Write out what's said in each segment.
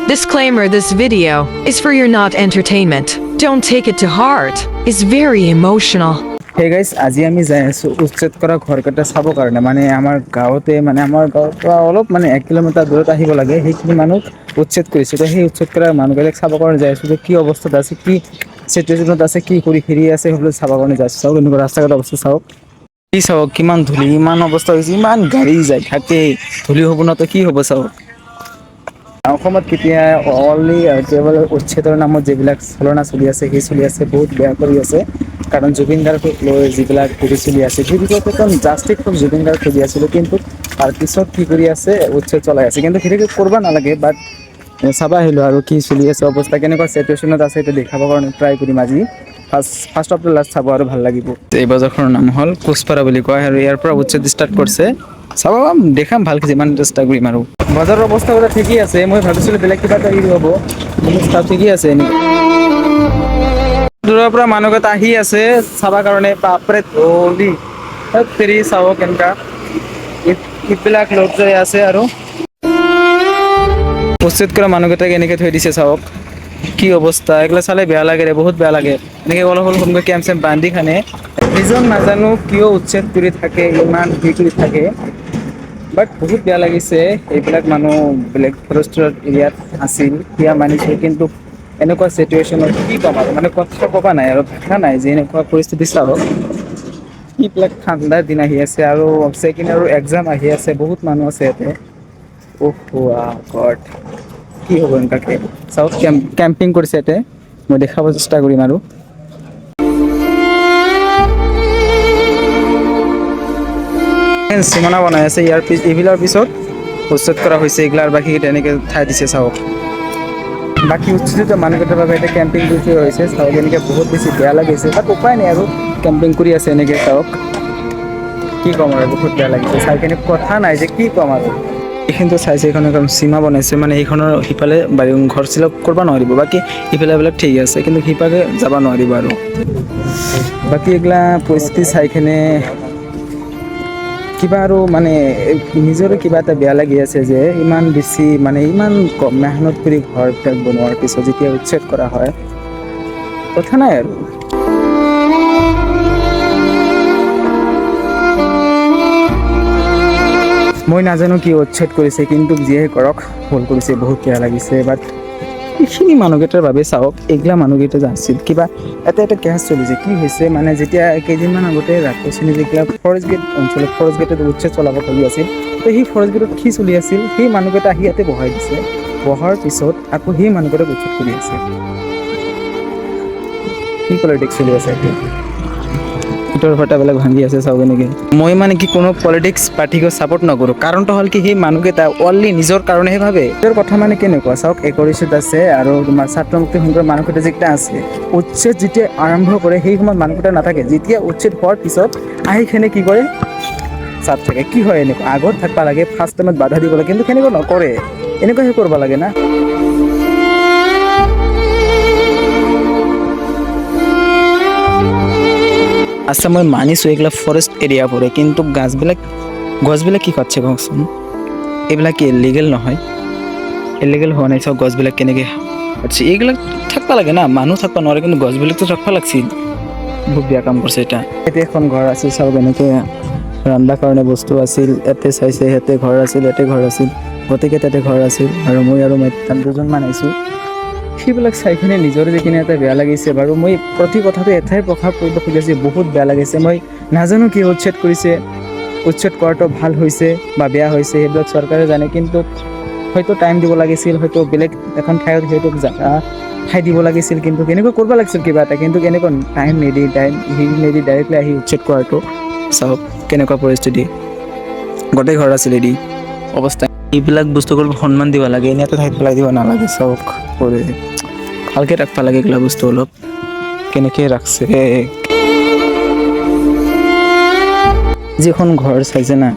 Disclaimer: this video is for your not entertainment. Don't take it to heart. It's very emotional. Hey guys, আজি আমি যাই আছোঁ উচ্ছেদ কৰা ঘৰকেইটা চাবৰ কাৰণে। মানে আমাৰ গাঁৱতে, মানে আমাৰ গাঁৱৰ পৰা অলপ মানে 1 কিলোমিটাৰ দূৰত আহিব লাগে। সেইখিনি মানুহ উচ্ছেদ কৰিছে। তো সেই উচ্ছেদ কৰা মানুহবিলাক চাবৰ কাৰণে যাই আছোঁ যে কি অৱস্থাত আছে, কি চিটুৱেশ্যনত আছে, কি কৰি হেৰি আছে, সেইবিলাক চাবৰ কাৰণে যাই আছোঁ। চাওক, এনেকুৱা ৰাস্তা ঘাট অৱস্থা চাওক। কি চাওক, কিমান ধূলি, ইমান অৱস্থা হৈছে, ইমান গাড়ী যাই থাকে, ধূলি হ'ব ন তো কি হ'ব চাওক। অসমত কেতিয়া অনলি কেৱল উচ্ছেদৰ নামত যিবিলাক চলনা চলি আছে, সেই চলি আছে, বহুত বেয়া কৰি আছে। কাৰণ জুবিন গাৰ্গক লৈ যিবিলাক হেৰি চলি আছে, সেইবিলাক একদম জাষ্টিচ ফৰ জুবিন গাৰ্গ খুজি আছিলোঁ। কিন্তু তাৰপিছত কি কৰি আছে? উচ্ছেদ চলাই আছে। কিন্তু সেইটো কৰিব নালাগে। বাট চাব আহিলোঁ আৰু কি চলি আছে, অৱস্থা কেনেকুৱা চিটুৱেশ্যনত আছে, সেইটো দেখাবৰ কাৰণে ট্ৰাই কৰিম আজি। ফাৰ্ষ্ট অফ the last চাব আৰু ভাল লাগিব। এই বজাৰখনৰ নাম হ'ল কোচপাৰা বুলি কয় আৰু ইয়াৰ পৰা উচ্ছেদ ষ্টাৰ্ট কৰিছে। চাব, দেখাম ভালকে, যিমান চেষ্টা কৰিম। আৰু বজাৰৰ অৱস্থা বোলে ঠিকেই আছে। মই ভাবিছিলোঁ বেলেগ কিবা এটা হেৰি হ'ব, কিন্তু চব ঠিকেই আছে। এনেকুৱা দূৰৰ পৰা মানুহকেইটা আহি আছে চাবৰ কাৰণে। বাপৰে, ধূলি তেৰি, চাব কেনেকা ইটবিলাক লোড হৈ আছে। আৰু উচ্ছেদ কৰা মানুহকেইটাক এনেকে থৈ দিছে, চাওক কি অৱস্থা। এইগিলা চালে বেয়া লাগে ৰে, বহুত বেয়া লাগে। এনেকে অলপ অলপ সোনকালে কেম্প চেম্প বান্ধি খানে ৰিজন নাজানো কিয় উচ্ছেদ কৰি থাকে, ইমান হেৰি কৰি থাকে। বাট বহুত বেয়া লাগিছে। এইবিলাক মানুহ বেলেগ ফৰেষ্টৰ এৰিয়াত আছিল, সেয়া মানিছোঁ। কিন্তু এনেকুৱা চিটুৱেশ্যনত কি ক'ম আৰু, মানে কথা ক'বা নাই আৰু ভাষা নাই যে এনেকুৱা পৰিস্থিতি। চাওক, এইবিলাক ঠাণ্ডাৰ দিন আহি আছে আৰু ছেকেণ্ড আৰু এক্সাম আহি আছে, বহুত মানুহ আছে ইয়াতে। অহ গড, কি হ'ব এনেকুৱাকে? চাওক, কেম্পিং কৰিছে ইয়াতে। মই দেখাব চেষ্টা কৰিম। আৰু সীমানা বনাই আছে। ইয়াৰ পিছ এইবিলাৰ পিছত উচ্ছেদ কৰা হৈছে এইগিলাৰ। বাকী এনেকে ঠাই দিছে, চাওক। বাকী উচ্ছেদিত মানুহকেইটাৰ বাবে এতিয়া কেম্পিং কৰি থোৱা হৈছে। চাওক, এনেকে বহুত বেছি বেয়া লাগিছে। বাট উপায় নাই আৰু, কেম্পিং কৰি আছে এনেকে। চাওক, কি ক'ম আৰু, বহুত বেয়া লাগিছে চাই কেনে, কথা নাই যে কি ক'ম আৰু। এইখিনিতো চাইছে, এইখন এখন সীমা বনাইছে। মানে এইখনৰ সিফালে বাৰী ঘৰ চিলক কৰিব নোৱাৰিব। বাকী ইফালে এইবিলাক ঠিক আছে, কিন্তু সিফালে যাব নোৱাৰিব। আৰু বাকী এইগিলা পৰিস্থিতি চাই কেনে কিবা আৰু মানে নিজৰে কিবা এটা বেয়া লাগি আছে যে ইমান বেছি মানে ইমান কম মেহনত কৰি ঘৰবিলাক বনোৱাৰ পিছত যেতিয়া উচ্ছেদ কৰা হয়, কথা নাই আৰু। মই নাজানো কি উচ্ছেদ কৰিছে, কিন্তু যিয়ে কৰক ভুল কৰিছে, বহুত বেয়া লাগিছে। বাট এইখিনি মানুহকেইটাৰ বাবে চাওক, এইগিলা মানুহকেইটা যে আছিল, কিবা এটা এটা কেছ চলিছে। কি হৈছে মানে, যেতিয়া কেইদিনমান আগতে ৰাক্ষসনী যিবিলাক ফৰেষ্ট গেট অঞ্চলত, ফৰেষ্ট গেটত উচ্ছেদ চলাব খুজি আছিল, তো সেই ফৰেষ্ট গেটত কি চলি আছিল, সেই মানুহকেইটা আহি ইয়াতে বহাই দিছে। বহাৰ পিছত আকৌ সেই মানুহকেইটাক উচ্ছেদ কৰি আছে। কি পলিটিক্স চলি আছে এইটো? ইটৰ ভাটাবিলাক ভাঙি আছে, চাওক এনেকে। মই মানে কি কোনো পলিটিক্স পাৰ্টিকো ছাপৰ্ট নকৰোঁ। কাৰণটো হ'ল কি, সেই মানুহকেইটা অনলি নিজৰ কাৰণেহে ভাবে, নিজৰ কথা। মানে কেনেকুৱা চাওক, একৰিচত আছে আৰু তোমাৰ ছাত্ৰ মুক্তি সংঘৰ মানুহকেইটা যিকেইটা আছে, উচ্ছেদ যেতিয়া আৰম্ভ কৰে সেই সময়ত মানুহকেইটা নাথাকে। যেতিয়া উচ্ছেদ হোৱাৰ পিছত আহি কেনে কি কৰে, চাপ থাকে। কি হয়, এনেকুৱা আগত থাকিব লাগে, ফাৰ্ষ্ট টাইমত বাধা দিব লাগে, কিন্তু সেনেকুৱা নকৰে। এনেকুৱাহে কৰিব লাগে না। আচ্ছা, মই মানিছোঁ এইবিলাক ফৰেষ্ট এৰিয়া পৰে, কিন্তু গছবিলাক কি কাটছে কওকচোন? এইবিলাক কি ইলিগেল নহয়? ইলিগেল হোৱা নাই। চাওক, গছবিলাক কেনেকৈ কাটছে। এইবিলাক থাকিব লাগে না। মানুহ থাকিব নোৱাৰে, কিন্তু গছবিলাকতো থাকিব লাগছিল। বহুত বেয়া কাম কৰিছে এটা। ইয়াতে এখন ঘৰ আছিল, চাওক, এনেকৈ ৰন্ধা কাৰণে বস্তু আছিল। ইয়াতে চাইছে, ইয়াতে ঘৰ আছিল, ইয়াতে ঘৰ আছিল, গতিকে তাতে ঘৰ আছিল। আৰু মই আৰু মই তাত দুজনমান আহিছোঁ। সেইবিলাক চাই কিনে নিজৰে যিখিনি এটা বেয়া লাগিছে। বাৰু, মই প্ৰতি কথাটো এটাই প্ৰকাশ কৰিব খুজিছোঁ, বহুত বেয়া লাগিছে। মই নাজানো কি উচ্ছেদ কৰিছে। উচ্ছেদ কৰাটো ভাল হৈছে বা বেয়া হৈছে, সেইবিলাক চৰকাৰে জানে। কিন্তু হয়তো টাইম দিব লাগিছিল, হয়তো বেলেগ এখন ঠাইত সিহঁতক জাগা ঠাই দিব লাগিছিল। কিন্তু কেনেকুৱা কৰিব লাগিছিল কিবা এটা, কিন্তু কেনেকুৱা টাইম নিদি, টাইম হেৰি নিদি ডাইৰেক্টলি আহি উচ্ছেদ কৰাটো, চাওক কেনেকুৱা পৰিস্থিতি। গোটেই ঘৰ আছিল এদি অৱস্থা। এইবিলাক বস্তুক অলপ সন্মান দিব লাগে, এনেইতো ঠাইত পেলাই দিব নালাগে। চাওক, কৰে ভালকে ৰাখিব লাগে এইগিলা বস্তু অলপ। কেনেকে ৰাখছে? যিখন ঘৰ চাইছে না,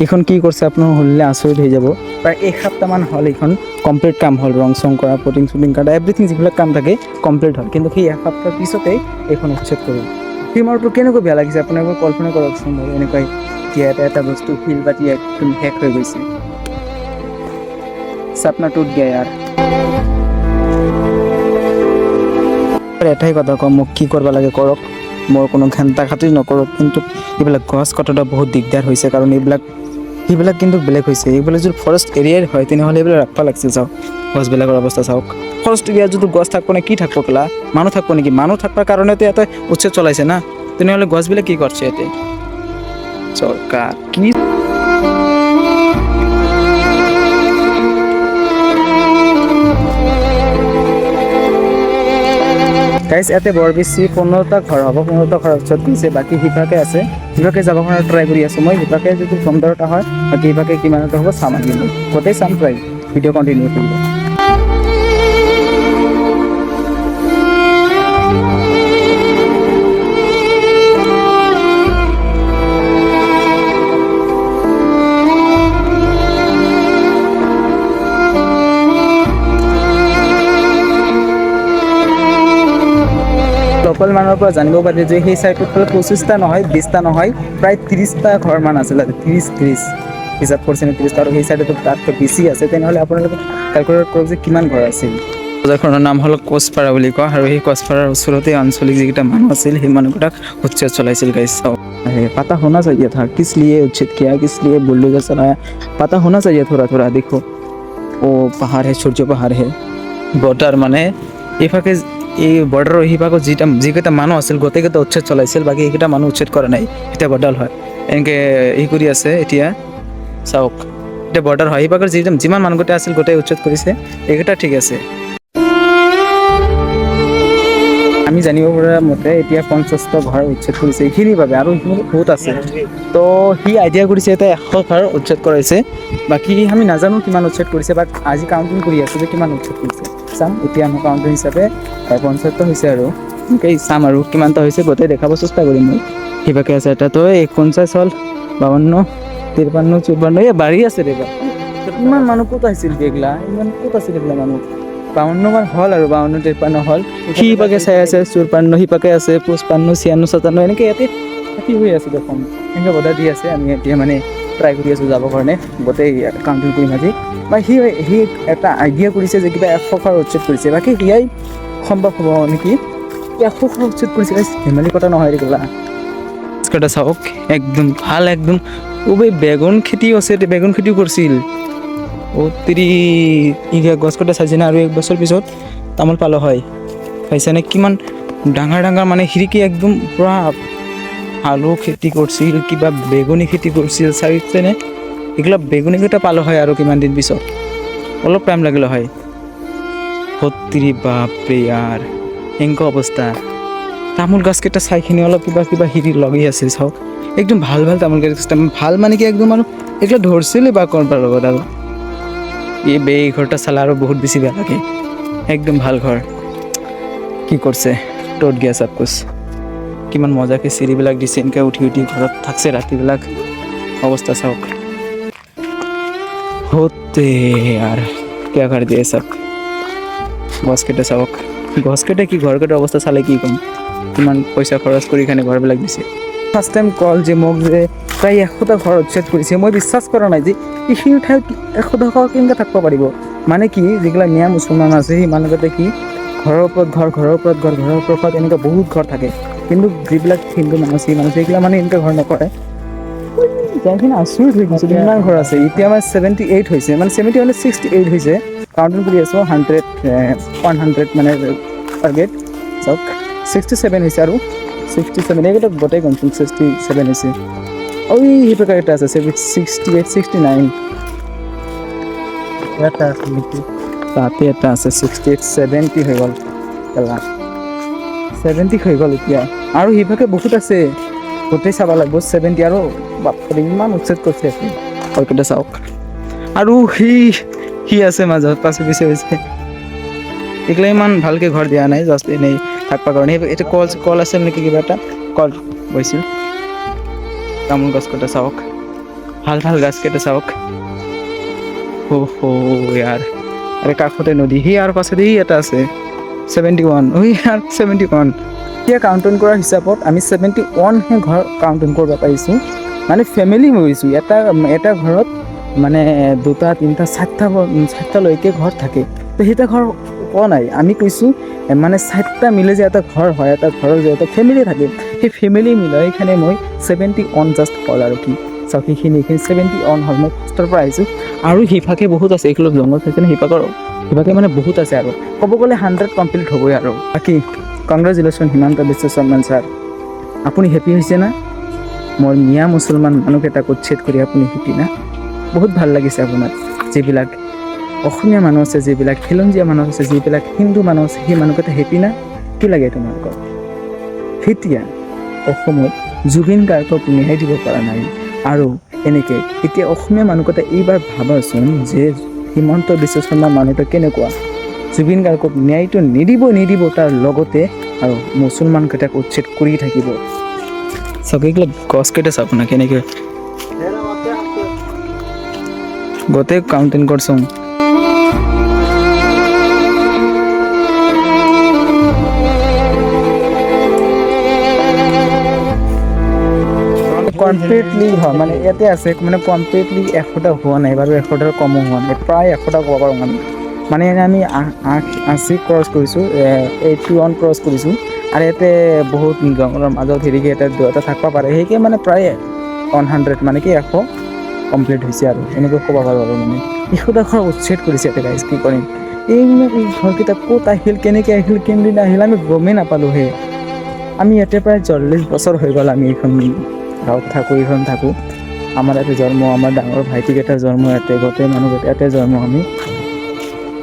এইখন কি কৰিছে আপোনাৰ শুনিলে আচৰিত হৈ যাব। প্ৰায় এসপ্তাহমান হ'ল এইখন কমপ্লিট কাম হ'ল। ৰং চং কৰা, পটিং চটিং কৰা, এভৰিথিং যিবিলাক কাম থাকে কমপ্লিট হ'ল। কিন্তু সেই এসপ্তাহৰ পিছতেই এইখন উচ্ছেদ কৰিল। সেই মানুহটো কেনেকুৱা বেয়া লাগিছে, আপোনালোকে কল্পনা কৰকচোন বাৰু। এনেকুৱাই এতিয়া এটা এটা বস্তু, শিল বাতি একদম শেষ হৈ গৈছে। सपना टूट गया यार। এটাই কথা কম, মোক কি কৰিব লাগে কৰক, মোৰ কোনো ঘেণ্টা খাতিৰ নকৰক, কিন্তু এইবিলাক গছ কটাটো বহুত দিগদাৰ হৈছে। কাৰণ এইবিলাক সেইবিলাক কিন্তু বেলেগ হৈছে। এইবিলাক যদি ফৰেষ্ট এৰিয়াৰ হয়, তেনেহ'লে এইবিলাক ৰাখিব লাগিছিল। চাওক গছবিলাকৰ অৱস্থা চাওক। ফৰেষ্ট এৰিয়াত যদি গছ থাকিব নে কি থাকিব? কেলা মানুহ থাকিব নেকি? মানুহ থাকবার কাৰণেতো ইয়াতে উচ্ছেদ চলাইছে না। তেনেহ'লে গছবিলাক কি কৰছে ইয়াতে চৰকাৰ কি? গাইজ, ইয়াতে বৰ বেছি 15টা ঘৰ হ'ব। 15টা ঘৰৰ পিছত গৈছে, বাকী সিভাগে আছে। সিভাগে যাব কাৰণে ট্ৰাই কৰি আছোঁ মই। সিভাগে যদি 15টা হয়, বাকী সিভাগে কিমানটা হ'ব চাম আজি মই। গোটেই চাম, ট্ৰাই, ভিডিঅ' কণ্টিনিউ কৰিব। লোকেল মানুহৰ পৰা জানিব পাৰি যে সেই চাইডটোত ফালে 25টা নহয়, 20টা নহয়, প্ৰায় 30টা ঘৰমান আছিল তাতে। 30 হিচাপ কৰিছে নে 30টা? আৰু সেই চাইডতো তাতকৈ বেছি আছে। তেনেহ'লে আপোনালোকে কেলকুলেট কৰক যে কিমান ঘৰ আছিল। বজাৰখনৰ নাম হ'ল কোচপাৰা বুলি কোৱা, আৰু সেই কোচপাৰাৰ ওচৰতে আঞ্চলিক যিকেইটা মানুহ আছিল, সেই মানুহকেইটাক উচ্ছেদ চলাইছিল। গাইছ, पता होना चाहिए था किस लिए उच्छेद किया, किस लिए बुलडोजर चलाया, पता होना चाहिए थोड़ा थोड़ा। देखो, वो पहाड़ है, সূর্য পাহাৰ है, বৰ্ডাৰ। মানে এইফাকে এই বৰ্ডাৰৰ সিভাগত যিকেইটা মানুহ আছিল, গোটেইকেইটা উচ্ছেদ চলাইছিল। বাকী এইকেইটা মানুহ উচ্ছেদ কৰা নাই। এতিয়া বৰ্ডাৰ হয়, এনেকৈ ই কৰি আছে। এতিয়া চাওক, এতিয়া বৰ্ডাৰ হয়। সিভাগৰ যিমান মানুহকেইটা আছিল, গোটেই উচ্ছেদ কৰিছে। এইকেইটা ঠিক আছে। আমি জানিব পৰা মতে এতিয়া 50টা ঘৰ উচ্ছেদ কৰিছে এইখিনিৰ বাবে, আৰু এইখিনি বহুত আছে। তো সি আইডিয়া কৰিছে, এটা 100 ঘৰ উচ্ছেদ কৰাইছে। বাকী আমি নাজানো কিমান উচ্ছেদ কৰিছে, বাট আজি কাউণ্টিং কৰি আছোঁ যে কিমান উচ্ছেদ কৰিছে চাম। এতিয়া আমি কাউণ্টিং হিচাপে 50টা হৈছে, আৰু এনেকৈ চাম আৰু কিমানটা হৈছে, গোটেই দেখাব চেষ্টা কৰিম মই। কিবাকে আছে এটা তো, এই 49 হ'ল, 52, 53, 54, এই বাঢ়ি আছে ৰে বাপ। ইমান মানুহ ক'ত আহিছিল এইগিলা? ইমান ক'ত আছিল এইগিলা মানুহ? 52 মান হ'ল, আৰু 52, 53 হ'ল। সিপাকে চাই আছে, 54 সিপাকে আছে, 55, 56, 57, এনেকৈ ইয়াতে থাকি হৈ আছে দেখোন। এনেকৈ বৰ্ডাৰ দি আছে। আমি এতিয়া মানে ট্ৰাই কৰি আছোঁ যাবৰ কাৰণে। গোটেই কাউণ্টিং কৰিম আজি। বা সি সি এটা আইডিয়া কৰিছে যে কিবা 100 ঘৰ উচ্ছেদ কৰিছে। বাকী সেয়াই সম্ভৱ হ'ব নেকি? 100 ঘৰ উচ্ছেদ কৰিছে, guys, ধেমালি কথা নহয় এইগিলা। কেইটা চাওক, একদম ভাল একদম। ও ভাই, বেগুন খেতিও আছে, বেগুন খেতিও কৰিছিল। ও তিৰি, ই গছ কটা চাইছে না? আৰু এক বছৰ পিছত তামোল পালো হয়। পাইছেনে কিমান ডাঙৰ ডাঙৰ, মানে খিৰিকী একদম পুৰা। আলু খেতি কৰিছিল, কিবা বেগুনি খেতি কৰিছিল, চাইছেনে? এইগিলা বেগুনি কেইটা পালো হয় আৰু কিমান দিন পিছত, অলপ টাইম লাগিলে হয়। সত্তৰি বাপৰে ইয়াৰ, এনেকুৱা অৱস্থা। তামোল গাছকেইটা চাইখিনি অলপ কিবা কিবা হিৰি লগি আছিল। চাওক, একদম ভাল ভাল তামোল গাছ। ভাল মানে কি, একদম আৰু এইগিলা ধৰছিলে বা কৰবাৰ লগত। আৰু এই বে এই ঘৰটা চালে আৰু বহুত বেছি বেয়া লাগে। একদম ভাল ঘৰ, কি কৰিছে? টুট গিয়া চব কুছ। কিমান মজাকে চিৰিবিলাক দিছে, এনেকৈ উঠি উঠি ঘৰত থাকছে ৰাতিবিলাক। অৱস্থা চাওক। होते यार, क्या कर দিয়ে সব। গছকেইটা চাওক। গছকেইটা কি, ঘৰকেইটাৰ অৱস্থা চালে কি ক'ম? কিমান পইচা খৰচ কৰি কেনে ঘৰবিলাক দিছে। ফাৰ্ষ্ট টাইম কল যে মোক যে প্ৰায় 100টা ঘৰ উচ্ছেদ কৰিছে, মই বিশ্বাস কৰা নাই যে এইখিনি ঠাইত 100টা ঘৰ কেনেকৈ থাকিব পাৰিব। মানে কি, যিবিলাক মিয়া মুছলমান আছে, সেই মানুহকেইটা কি ঘৰৰ ওপৰত ঘৰ, ঘৰৰ ওপৰত ঘৰ, ঘৰৰ ওপৰত ঘৰ, এনেকুৱা বহুত ঘৰ থাকে। কিন্তু যিবিলাক হিন্দু মানুহ আছে, সেই মানুহ সেইগিলা মানে এনেকুৱা ঘৰ নকৰে। যাইখিনি আচৰিত হৈ গৈছোঁ, ইমান ঘৰ আছে। এতিয়া মানে 78 হৈছে, মানে 70 মানে 68 হৈছে। কাউণ্টিং কৰি আছোঁ, 100, 100 মানে টাৰ্গেট। চাওক, 67 হৈছে, আৰু 67, এইকেইটা গোটেই কনফাৰ্ম 67 হৈছে। ঐ, সেই প্ৰকাৰ এটা আছে 68, 69। এটা আছে নেকি? তাতে এটা আছে 68, 70 হৈ গ'ল। কেলা, 70 হৈ গ'ল এতিয়া। আৰু সিভাগে বহুত আছে, গোটেই চাব লাগিব। 70 আৰু বাপৰে, ইমান উচ্ছেদ কৰিছে। ঘৰকেইটা চাওক। আৰু সি সি আছে মাজত, পাছে পিছে হৈছে। এইগিলা ইমান ভালকে ঘৰ দিয়া নাই, জাষ্ট এনেই থাকিবৰ কাৰণে। এইটো কল কল আছিল নেকি? কিবা এটা কল গৈছিল। তামোল গছকেইটা চাওক, ভাল ভাল গাছকেইটা চাওক। হো হো ইয়াৰ, আৰে কাষতে নদী। সি আৰু পাছতে এটা আছে 71। ঐ ইয়াৰ 71। এতিয়া কাউণ্টিং কৰাৰ হিচাপত আমি 71হে ঘৰ কাউণ্টিং কৰিব পাৰিছোঁ, মানে ফেমিলি মৰিছোঁ। এটা এটা ঘৰত মানে দুটা, তিনিটা, চাৰিটা, চাৰিটালৈকে ঘৰ থাকে। তো সেইটা ঘৰ কোৱা নাই আমি, কৈছোঁ মানে চাৰিটা মিলে যে এটা ঘৰ হয়, এটা ঘৰৰ যে এটা ফেমিলি থাকে, সেই ফেমিলি মিলাই এইখানে মই 71 জাষ্ট হ'ল আৰু কি। চাওক, সেইখিনি এইখিনি 71 হ'ল। মই ফাৰ্ষ্টৰ পৰা আহিছোঁ আৰু সিফাকে বহুত আছে। এইখিনি জংঘল চাইছেনে? সিফাকে মানে বহুত আছে আৰু ক'ব গ'লে 100 কমপ্লিট হ'বই আৰু। বাকী কংগ্ৰেচুলেশ্যন হিমন্ত বিশ্ব শৰ্মা ছাৰ, আপুনি হেপী হৈছে না? মোৰ মিয়া মুছলমান মানুহকেইটাক উচ্ছেদ কৰি আপুনি হেপী না? বহুত ভাল লাগিছে আপোনাক। যিবিলাক অসমীয়া মানুহ আছে, যিবিলাক খিলঞ্জীয়া মানুহ আছে, যিবিলাক হিন্দু মানুহ আছে, সেই মানুহকেইটা হেপী না? কি লাগে তোমালোকক? এতিয়া অসমত জুবিন গাৰ্গক ন্যায় দিব পৰা নাই আৰু এনেকৈ এতিয়া অসমীয়া মানুহকেইটা এইবাৰ ভাবাচোন যে হিমন্ত বিশ্ব শৰ্মা মানুহটো কেনেকুৱা। জুবিন গাৰ্গক ন্যায়টো নিদিব নিদিব, তাৰ লগতে আৰু মুছলমানকেইটাক উচ্ছেদ কৰি থাকিব। চাওক, এইবিলাক গছকেইটা চাওক না কেনেকৈ গোটেই কাউণ্টিং কৰছোঁ। কমপ্লিটলি হয় মানে ইয়াতে আছে, মানে কমপ্লিটলি 100টা হোৱা নাই বাৰু, 100টাৰ কমো হোৱা নাই, প্ৰায় 100টা ক'ব পাৰোঁ আমি। মানে এনে আমি 80 ক্ৰছ কৰিছোঁ, 81 ক্ৰছ কৰিছোঁ আৰু ইয়াতে বহুত জংঘলৰ মাজত হেৰিকে এটা দুটা থাকিব পাৰে, সেইকে মানে প্ৰায় 100 মানে কি 100 কমপ্লিট হৈছে আৰু এনেকৈ ক'ব পাৰোঁ আৰু। মানে 100টা ঘৰ উচ্ছেদ কৰিছে ইয়াতে গাইজ, কি কৰিম। এই ঘৰকেইটা ক'ত আহিল, কেনেকৈ আহিল, কোনদিনা আহিল, আমি গমেই নাপালোঁ। সেই আমি ইয়াতে প্ৰায় 40 বছৰ হৈ গ'ল আমি এইখন গাঁৱত থাকোঁ, এইখন থাকোঁ। আমাৰ ইয়াতে জন্ম, আমাৰ ডাঙৰ ভাইটিকেইটাৰ জন্ম ইয়াতে, গোটেই মানুহকেইটা ইয়াতে জন্ম আমি।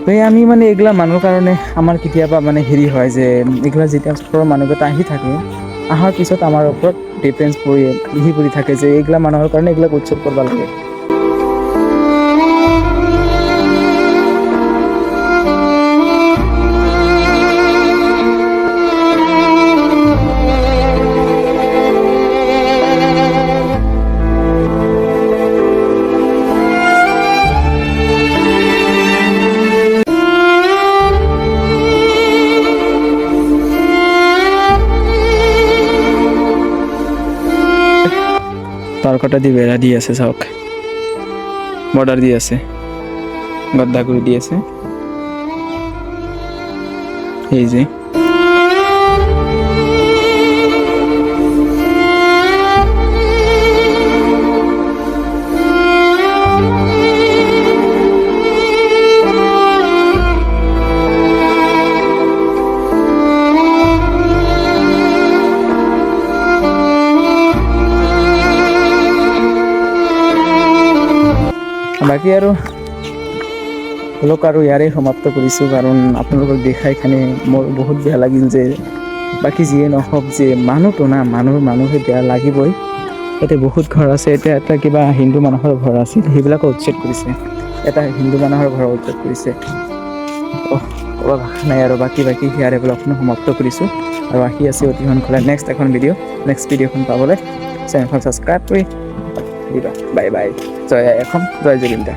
তো এই আমি মানে এইগিলা মানুহৰ কাৰণে আমাৰ কেতিয়াবা মানে হেৰি হয় যে এইগিলা যেতিয়া ওচৰৰ মানুহকেইটা আহি থাকে, অহাৰ পিছত আমাৰ ওপৰত ডিফেন্স পৰি আহি পৰি থাকে যে এইগিলা মানুহৰ কাৰণে এইবিলাক উচ্ছেদ কৰিব লাগে। তাৰকাটা দিয়ে বেড়া দিয়ে আছে, চাওক, বৰ্ডাৰ দিয়ে আছে, গদ্দা কৰে দিয়েছে। এই যে বাকী আৰু অলপ আৰু ইয়াৰে সমাপ্ত কৰিছোঁ, কাৰণ আপোনালোকক দেখাই খানে মোৰ বহুত বেয়া লাগিল যে বাকী যিয়ে নহওক যে মানুহটো না, মানুহে বেয়া লাগিবই। ইয়াতে বহুত ঘৰ আছে। এতিয়া এটা কিবা হিন্দু মানুহৰ ঘৰ আছিল, সেইবিলাকো উচ্ছেদ কৰিছে। এটা হিন্দু মানুহৰ ঘৰ উচ্ছেদ কৰিছে। অহ, ক'ব ভাষা নাই আৰু। বাকী বাকী ইয়াৰে ব্লগখন সমাপ্ত কৰিছোঁ আৰু আহি আছে অতি সোনকালে নেক্সট এখন ভিডিঅ'। নেক্সট ভিডিঅ'খন পাবলৈ চেনেলখন ছাবস্ক্ৰাইব কৰি থাকিবা। বাই বাই, জয় আই অসম, জয় জুবিন দা।